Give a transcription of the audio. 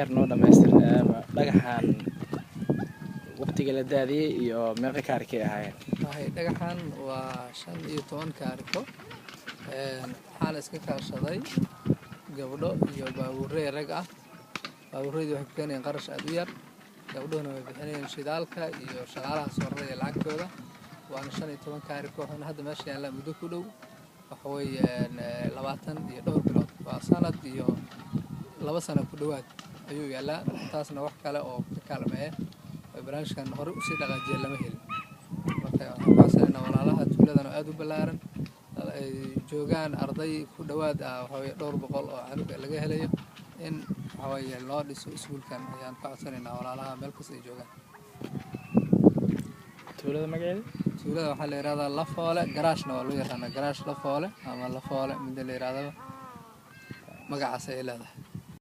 Waxyar noo dhamaystir dhagaxan waqtiga la daadiyey iyo meeqa kaarikay ahaayeen? Waxay dhagaxan waa 15 kaariko. Waxaana iska kaashaday gabdho iyo baabuurey rag ah. Baabuureydu waxay ku keenayeen qarash aada u yar, gabdhuhuna way bixinayeen shidaalka iyo shaqaalaha soo raraya lacagtooda. Waana 15 kaariko. Waxaana hadda meesha yaallaa muddo ku dhow waxa weeye 20 iyo dhowr bilood, waa sanad iyo 2 sano ku dhowaad ayuu yaallaa. Taasna wax kale oo ka kaalmeeya oo barnaamijkan hore usii dhaqaajiya lama helin. Marka waxaan ku codsanaynaa walaalaha tuuladan oo aada u ballaaran ay joogaan arday ku dhowaad ah, waxa weye dhowr boqol oo canug laga helayo, in waxa weeye loo dhiso iskuulkan ayaan ka codsanaynaa walaalaha meel kasta ay joogaan. Tuulada magaceeda? Tuulada waxaa la yihahdaa Lafoole, garaashna waa loo yaqaanaa, garaash Lafoole ama Lafoole midda la yirahdaba magacaas ay leedahay.